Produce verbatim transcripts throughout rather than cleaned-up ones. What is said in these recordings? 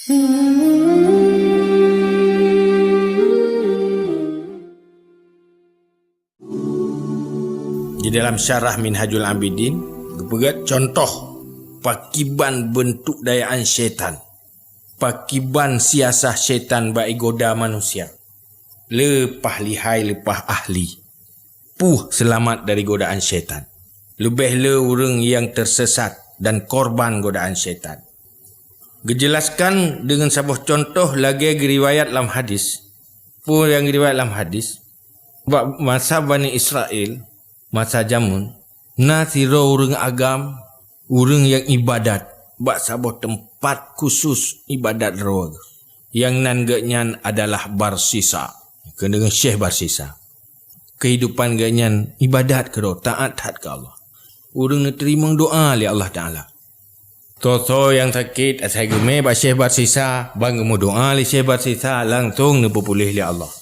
Di dalam syarah Minhajul Abidin, geupeugét contoh pakiban beuntuk dayaan syaitan, pakiban siasah syaitan bak igoda manusia. Leupah lihai leupah ahli, puih seulamat dari godaan syaitan. Leubeh le ureuëng nyang teusesat dan korban godaan syaitan. Geujeulaskan deungon saboh contoh lagée geuriwayat lam hadis. Peue nyang geuriwayat lam hadis? Bak masa Bani Israel, masa jameun, na sidroe ureuëng agam, ureuëng nyang ibadat bak saboh teumpat khusus ibadat droe, nyang nan geuhnyan adalah Barsisa. Keuneuk Syekh Barsisa. Keuhidupan geuhnyan ibadat keudroe, taát that keu Allah. Ureuëng neuteurimong doá lé Allah Taala. Soe-soe nyang sakét asai geumé bak Syekh Barsisa, ban geumeudoá lé Syekh Barsisa, langsong neupeupuléh lé Allah.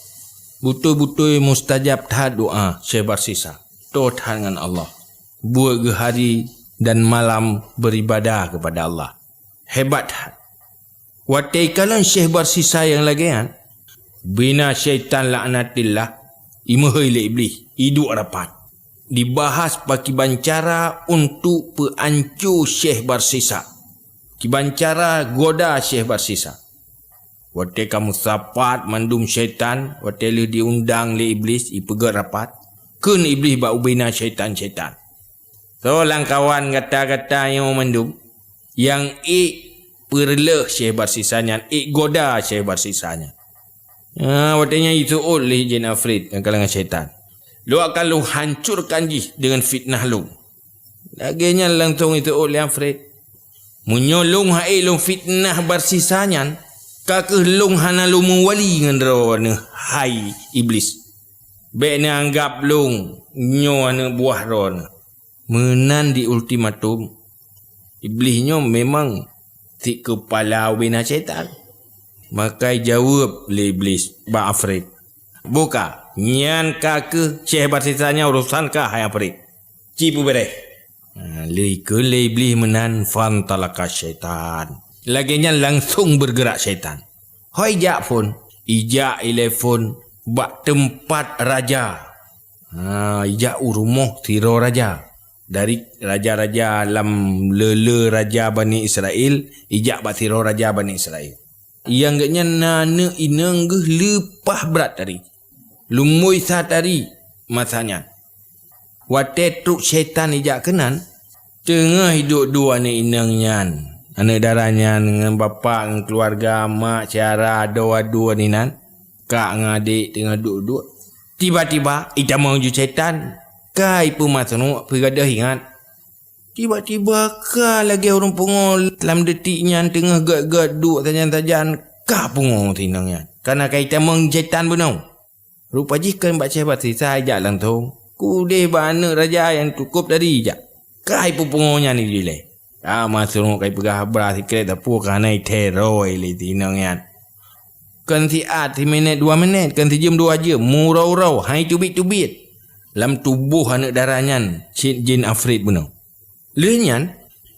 Beutôi-beutôi mustajab that doá Syekh Barsisa. Toe that ngon Allah. Buet geuhari dan malam beribadah kepada Allah. Hebat that. Watée ikalon Syekh Barsisa nyang lagée nyan, ubena syaitan laknatillah, imeuhôi lé Iblih, iduek rapat. Dibahas pakiban cara untuk peuanco Syekh Barsisa. Kiban cara goda Syekh Barsisa. Watée ka meusapat mandum syaitan, watée lheueh diundang lé Iblih ipeugét rapat, kheun Iblih bak ubena syaitan-syaitan, "Soe lam kawan gata-gata nyoe mandum nyang ék peureuleueh Syekh Barsisa nyan, ék goda Syekh Barsisa nyan?" Ha, watée nyan jiseuôt lé jin Afrit nyang ka lagée syaitan, "Lôn akan lôn hancurkan jih deungon fitnah lôn." Lagée nyan langsong jiseuôt lé Afrit, "Meunyoe lôn han ék lôn fitnah Barsisa nyan, ka kheueh lôn hana lôn meuwali ngon droeneuh, hai Iblih. Bék neuanggab lôn nyoe aneuëk buah droeneuh." Meunan di ultimatum, Iblih nyoe memang sit keupala ubena syaitan. Maka jaweueb lé Iblih bak Afrit, "Buka, nyan ka kheueh Syekh Barsisa nyan urosan kah, hai Afrit. Ci peubeuréh." Ha, lheueh kheun lé Iblih meunan, fantalaka syaitan. Lagée nyan langsong beugeurak syaitan. Hôi jak phon, ijak ilée phon bak teumpat raja. Ha, ijak u rumoh sidroe raja. Dari raja-raja lam le-le raja Bani Israel, ijak bak sidroe raja Bani Israel. Nyang geuhnyan na aneuëk inong geuh leupah brat tadi. Lumbôi sa tadi masa nyan. Watée trok syaitan ijak keunan, teungoh iduek-duek aneuëk inong nyan, aneuëk dara nyan ngon bapak ngon keuluwarga, mak, syedara, adoe-adoe inan, kak ngon adék teungoh duek-duek. Tiba-tiba itamong ju syaitan, ka ipeumaseunuek peugadôh ingat. Tiba-tiba ka lagée ureuëng pungoe lam detik nyan teungoh gét-gét duek sajan-sajan, ka pungoe si inong nyan. Kana ka itamong syaitan bunoe. Rupa jih kon bak Syekh Barsisa ijak langsong. Keudeh bak aneuëk raja nyang cukôp tadi ijak. Ka ipeupungoe nyan ilée. Ka maseunuek ka ipeugah haba sikrék sapeue ka hana iteuroi lé si inong nyan. Kon siat, siminét dua minét, kon sijeuem dua jeuem, meuuroe-uroe, han iteubiet-teubiet lam tuboh aneuëk dara nyan cit jin Afrit bunoe. Lheueh nyan,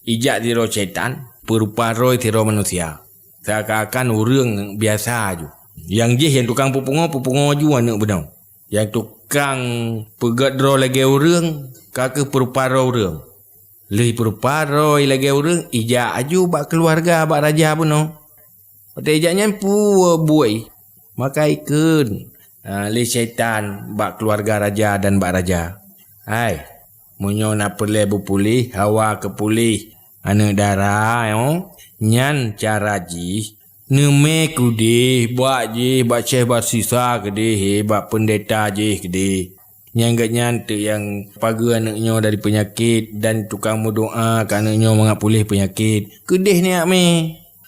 ijak sidroe syaitan, peurupa droe sidroe manusia, seakan-akan ureuëng biasa ju. Nyang jih nyang tukang peupungoe, peupungoe ju aneuëk bunoe. Nyang tukang peugét droe lagée ureuëng, ka kheueh peurupa droe ureuëng. Lheueh peurupa droe lagée ureuëng, ijak aju bak keuluwarga bak raja bunoe. Watée ijak nyan peue buet, maka ikheun, ha, lé syaitan bak keuluwarga raja dan bak raja, "Hai, meunyoe na peureulée beupuléh, hawa keu puléh aneuëk dara nyoe, nyan cara jih, neumé keudeh bak jih, bak Syekh Barsisa keudeh, he, bak peundeta jih keudeh. Nyang gét nyan teuk nyang pageue aneuëk nyoe dari peunyakét dan tukang meudoá keu aneuëk nyoe mangat puléh peunyakét. Keudeh nyak mé."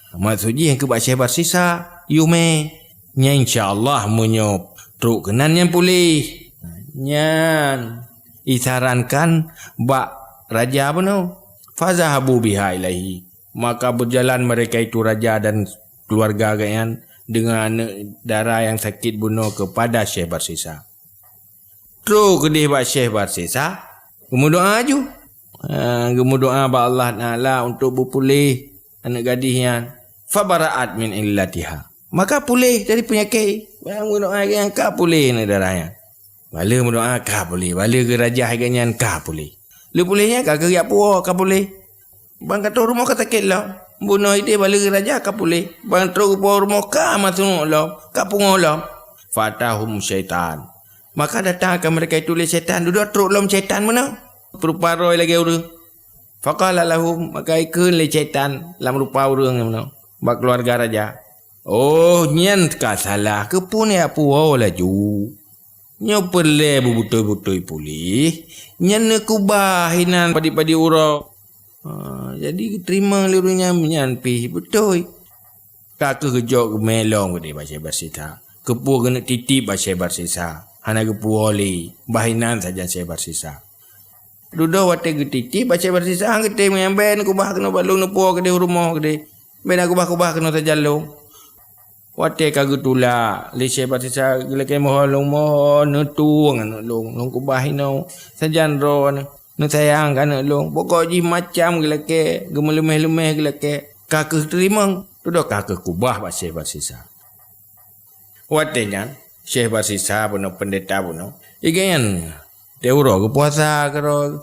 Maksud jih nyang keu bak Syekh Barsisa, yue mé. Nyan insya Allah meunyoe trok keunan nyan puléh. Nyan isarankan bak raja bunoe. Fazahabu biha ilaihi. Maka berjalan mereka itu, raja dan keluarga geuhnyan, dengan aneuëk dara nyang sakét bunoe kepada Syekh Barsisa. Trok keudeh bak Syekh Barsisa, geumeudoá aju. Ha, geumeudoá bak Allah Taala untuk beupuléh aneuëk gadih nyan. Fabara'at min illatiha. Maka puléh dari peunyakét. Barang meudoá nyang ka puléh nyan darah nyan. Bala meudoá ka puléh. Bala geurajah geuh nyan ka puléh. Lé puléh nyan ka geuriak puwoe ka puléh. Ban ka troh rumoh ka sakét lom. Bunoe idéh bala geurajah ka puléh. Ban troh geupuwoe rumoh ka maseunuek lom. Ka pungoh lom. Fa'atahum syaitan. Maka datang akan mereka itu lé syaitan. Dudoe trok lom syaitan meunoe. Peurupa droe lagée ureuëng. Faqala lahum, maka ikheun lé syaitan lam rupa ureuëng meunoe bak keuluwarga raja, "Oh, nyan ka salah, keupeue neujak puwoe laju? Nyoe peureulée beubutôi-butôi puléh, nyan neukubah inan padit-padit uroe." Ha, jadi geuteurimong lé ureuëng nyan, nyan pih beutôi. Ka kheueh geujok geumé lom keudeh bak Syekh Barsisa. Keupeue keuneuk titip bak Syekh Barsisa, hana geupuwoe lé, bah inan sajan Syekh Barsisa. Dudoe watée geutitip bak Syekh Barsisa, han geutem nyan, "Bèk neukubah keunoe bak lôn, neupuwoe keudeh u rumoh keudeh. Bèk neukubah-kubah keunoe sajan lôn." Watée ka geutulak lé Syekh Barsisa, geulakée mohon, "Lôn mohon neutueng aneuëk lôn, lôn kubah inoe sajan droeneuh. Neusayang keu aneuëk lôn." Pokok jih macam geulakée, geumeuleumeh-leumeh geulakée, ka kheueh teurimong. Dudoe ka kheueh kubah bak Syekh Barsisa. Watée nyan, Syekh Barsisa bunoe, peundeta bunoe, igeuh nyan, watée uroe geupuasa keudroe,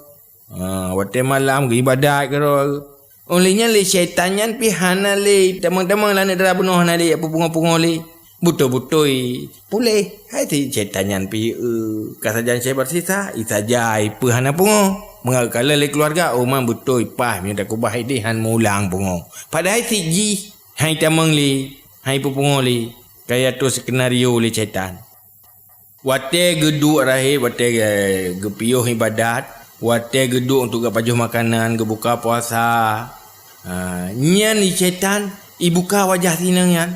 ha, watée malam geuibadat keudroe. Óh lheueh nyan lé syaitan nyan pih hana lé tamong-tamong lam aneuëk dara bunoe, hana lé pungoh-pungoh lé. Beutôi-beutôi puléh. Hai si syaitan nyan pih, eu, ka sajan Syekh Barsisa, isa jai peue hana pungoh. Meungaku kalon lé keuluwarga, oh, man beutôi paih meunyoe takubah idéh han meulang pungoh. Padahai si jih hai tamong lé, hai peupungoh lé. Kaya troh skenario lé syaitan. Watée geuduek rahéb, watée, eh, geupiôh ibadat, watée geuduek untuk geupajoh makanan, geubuka puasa, ha, nyan syaitan ibuka wajah si inong nyan.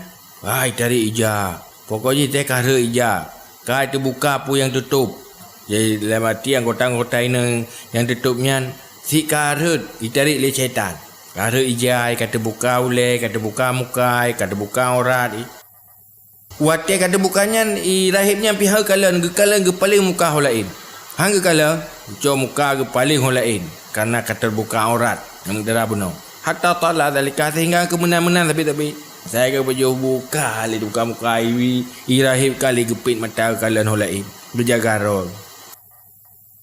Ha, itarek ija. Pokok jih teuka rhot ija. Ka teubuka peue nyang teutôb. Jadi, dalam arti anggota-anggota inong nyang teutôb nyan, si ka rhot itarek lé syaitan. Ka rhot ija, ka teubuka ulée, ka teubuka muka, ka teubuka aurat. Watée ka teubuka nyan, i rahéb nyan pih han geukalon, geukalon geupaleng muka ho laén. Han geukalon, geucok muka geupaleng ho laén, kareuna ka teubuka aurat nyang dara bunoe. Hatta tala dzalika, sehingga keumeunan-meunan sabé-sabé. Sai geupajoh buka lé teubuka muka, i, i rahéb ka lé geupét mata geukalon ho laén. Geujaga droe.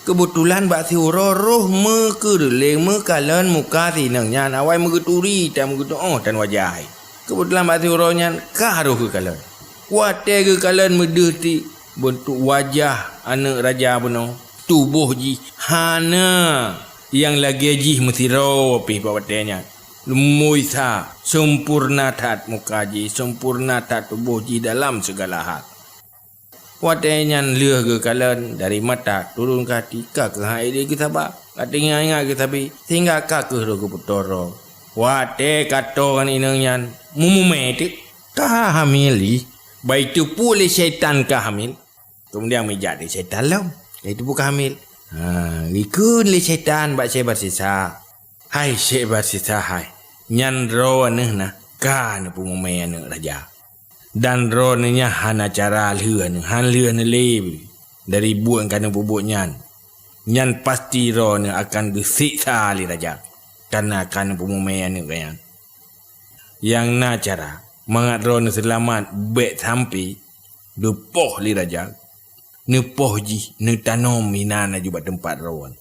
Keubeutulan bak siuroe roh meukeureuléng meukalon muka si inong nyan, awai meugeuturi tan meugeuteuôh tan wajah hai. Keubeutulan bak siuroe nyan ka roh geukalon. Watée geukalon meudeuh ti beuntuk wajah aneuëk raja bunoe, tuboh jih hana nyang lagée jih meusidroe pih bak watée nyan. Leumui sa, seumpurna that muka jih, seumpurna that tuboh jih dalam sigala hal. Watée nyan lheueh geukalon, dari mata turun keu hati, ka kheueh han ék lé geusaba. Ka teuingat-ingat geuh sabé, sehingga ka kheueh roh geupeutoro. Watée ka toe ngon inong nyan, meumumé teuk, ka hamil jih. Bah iteupeue lé syaitan ka hamil. Keumudian meujak lé syaitan lom, ka iteupeue ka hamil. Ha, geukheun lé syaitan bak Syekh Barsisa. Hai Syekh Barsisa hai, nyan droeneuh na ka neupeumumé aneuëk raja. Dan droeneuh nyan hana cara lheueh aneuëk, han lheueh aneuëk lé dari buet nyang ka neupeubuet nyan. Nyan pasti droeneuh akan geuseksa lé raja, kareuna ka neupeumumé aneuëk geuh nyan. Nyang na cara mangat droeneuh seulamat bék sampoe geupoh lé raja. Neupoh jih, neutanom inan laju bak teumpat droe.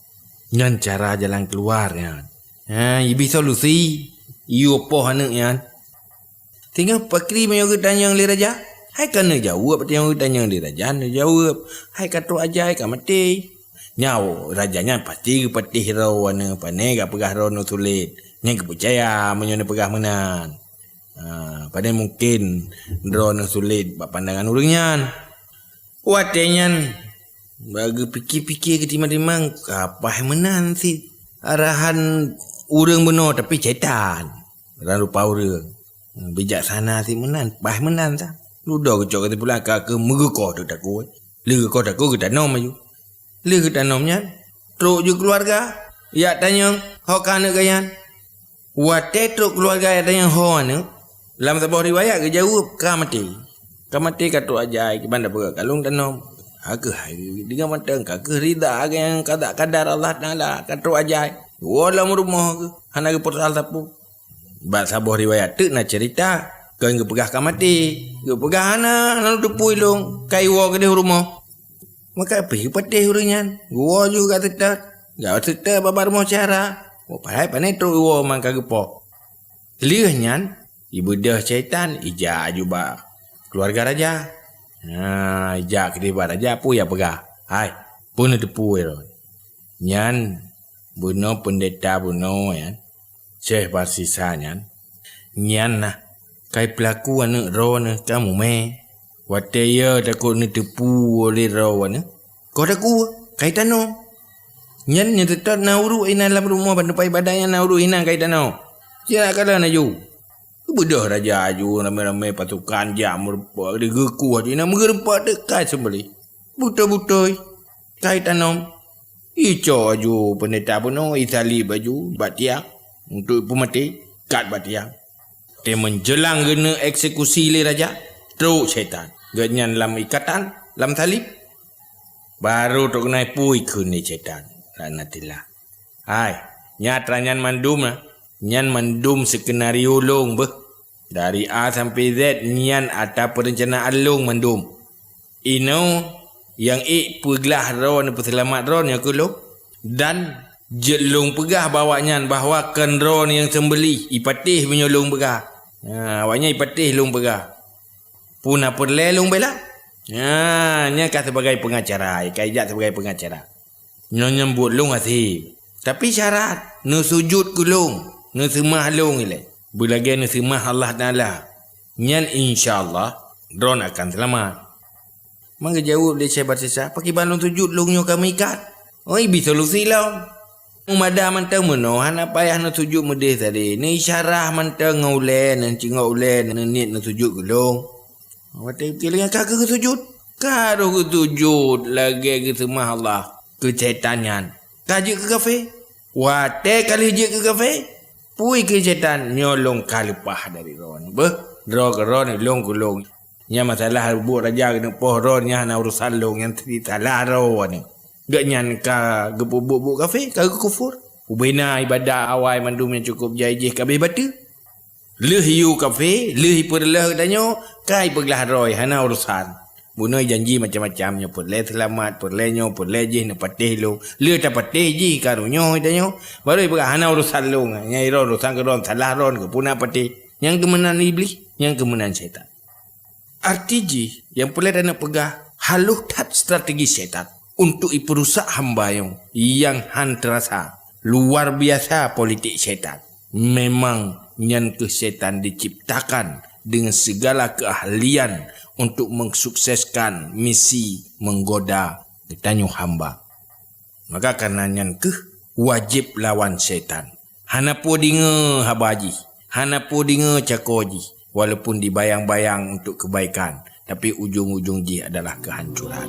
Nyan cara jalan keuluwa nyan. Ha, ibi solusi, iyue poh aneuëk nyan. Teungoh pakri meunyoe geutanyong lé raja, hai ka neujaweueb, teungoh geutanyong lé raja, neujaweueb, hai ka trok ajai ka maté. Nyawa raja nyan pasti geupatéh droe aneuëk, pane ka peugah droeneuh sulet. Nyan geupeucaya meunyoe neupeugah meunan. Ha, pane mungken droeneuh sulet bak pandangan ureuëng nyan. Watée nyan, bak geupike-pike geutimang-timang, ka paih meunan cit arahan ureuëng bunoe, tapi setan lam rupa ureuëng. Bijaksana cit meunan, paih meunan sa. Dudoe geucok keusimpulan ka kheueh meugeukoh teuk takue. Lheueh geukoh takue geutanom laju. Lheueh geutanom nyan, trok ju keuluwarga, jak tanyong ho ka aneuëk geuh nyan. Watée trok keuluwarga nyang ho aneuëk, lam saboh riwayat geujaweueb ka maté. Ka maté ka trok ajai, kiban tapeugah ka lôn tanom. Ka kheueh hai deungon mantong, ka kheueh rida nyang kada-kada Allah Taala ka trok ajai. Woe lam rumoh kheueh, hana geupeurasal sapeue. Bak saboh riwayat teuk na cerita, kon geupeugah ka maté. Geupeugah hana, lalu teupui lôn, ka iwoe keudeh u rumoh. Maka pih geupatéh ureuëng nyan. Geuwoe ju gak seutôt. Gak seutôt bak rumoh syedara. Padahai pané trok iwoe man ka geupoh. Lheueh nyan, ibeudôh syaitan, ijak aju bak keuluwarga raja. Ha, ijak keudeh bak raja, peue ya peugah? Hai, peue neuteupeu droe? Nyan bunoe peundeta bunoe nyan, Syekh Barsisa nyan, nyan nah kai peulaku aneuëk droeneuh ka mumé. Watée ya takot neuteupeu lé droeneuh, ka takue, kai tanom. Nyan nyang teutot na ureuëng inan lam rumoh ban teumpat iébadat nyan na ureuëng inan kai tanom. Siat kalon aju. Geubeudôh raja aju ramé-ramé pasukan jak meurumpok, geukueh aju inan meugeureumpok teukai seumbeuléh. Beutôi-beutôi kai tanom. Ico aju peundeta bunoe, isalib aju bak tiang untuk peumaté, kat bak tiang. Teuma menjelang geuneuk eksekusi lé raja, trok syaitan. Gobnyan lam ikatan, lam salib. Baru trok keunoe pui kheun lé syaitan. Laknatillah. Hai, nyatra nyan mandum lah. Nyan mandum skenario lôn beuh. Dari A sampai Z nyan ata perencanaan lôn mandum. Inoe nyang ék peuglah droe neupeuseulamat droe nyoe keu lôn. Dan jeuet lôn peugah bak awaknyan bahwa kon droe nyang seumbeuléh, ipatéh meunyoe lôn peugah. Ha, awaknyan ipatéh lôn peugah. Peue na peureulée lôn bela? Ha, nyan ka sebagai pengacara, ka ijak sebagai pengacara. Nyoe nyang buet lôn hase. Tapi syarat, neusujut keu lôn, neuseumah lôn ilée. Beulagée neuseumah Allah Taala. Nyan insya Allah, droe akan seulamat. Maka geujaweueb lé Syekh Barsisa, "Pakriban lôn sujut lôn nyoe ka meuikat?" Oh, ibi solusi lom. Meumada mantong meunoe, hana payah neusujut meudeh tadi. Neuisyarah mantong ngon ulée, neucingok ulée, neuniet neusujut keu lôn. Watée geukirém ka keuh geusujut. Ka roh geusujut lagée geuseumah Allah keu syaitan nyan. Ka jeuet keu kafé. Watée ka lheueh jeuet keu kafé, pui keu syaitan nyoe lôn ka leupah dari droe. Beuh, droe keu droe lôn keu lôn. Nyan masalah buet raja keuneuk poh droe nyan hana urusan lôn, nyan salah droe nyoe. Gobnyan ka geupeubuet buet kafé, ka geukufur. Ubena ibadah awai mandum nyang cukôp jai jih ka abéh bateue. Lheueh yue kafé, lheueh ipeureuloh geutanyoe, ka ipeuglah droe, hana urusan. Bunoe janji macam-macam, nyoe peureulée seulamat, peureulée nyoe, peureulée jih neupatéh lôn. Lheueh tapatéh jih karu nyoe geutanyoe, baru ipeugah hana urusan lôn. Nyan droe urusan keu droe, salah droe, keu peue na patéh. Nyang keumeunan Iblih, nyang keumeunan syaitan. Arti jih, nyang peureulée taneuk peugah, halôh that strategi syaitan untuk ipeurusak hamba nyoe nyang han teurasa. Luar biasa politik syaitan. Memang nyan keuh syaitan diciptakan dengan segala keahlian untuk mensukseskan misi menggoda geutanyoe hamba. Maka kareuna nyan keuh wajéb lawan syaitan. Hana peue deungoe haba jih, hana peue deungoe cako jih, walaupun dibayang-bayang untuk kebaikan, tapi ujong-ujong jih adalah kehancuran.